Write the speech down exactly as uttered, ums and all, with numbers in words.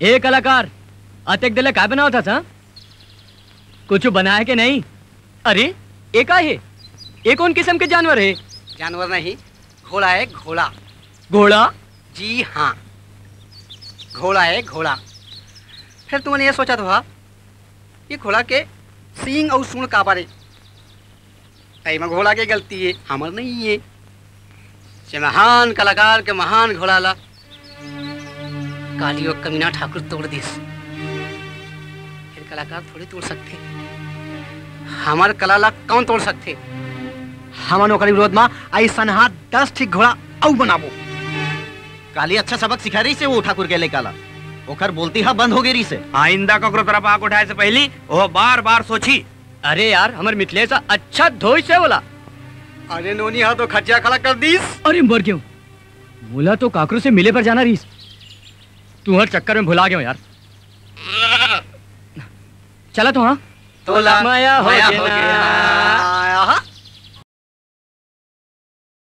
ए कलाकार, अतेक देर ले काय बनावत हस, हाँ? कुछ बनाए के नहीं? अरे, ए का हे? ए कौन किस्म के जानवर हे? जानवर नहीं, घोड़ा हे, घोड़ा। घोड़ा? जी हाँ, घोड़ा हे, घोड़ा। फेर तुमन ये सोचत होहा, ये घोड़ा के सींग अउ सूंड़ काबर हे? एमा घोड़ा के गलती हे, हमर नहीं हे। ये महान कलाकार के महान घोड़ा ला काली वो कमीना ठाकुर तोड़ दिस। फेर कलाकार थोड़ी तोड़ सकथे, हमर कला ला कौन तोड़ सकथे? हमन ओकर विरोध म अइसनहा दस ठी घोड़ा अउ बनाबो। काली अच्छा सबक सिखाय रहिस हे वो ठाकुर के लइका ला, ओकर बोलती ह बंद हो गे रहिस हे। आइंदा ककरो तरफ आंख उठाय से पहिली वो बार बार सोचही। अरे यार, हमर मिथलेश ह अच्छा धोइस हे ओला। अरे नोनी ह तो खचिया खड़ा कर दिस। अरे मर गेंव, मोला तो काकरो से मिले बर जाना रहिस, तुंहर चक्कर में भुला गेंव यार। चला तो हाँ। तोला मया हो मया गे हो ना। गे ना।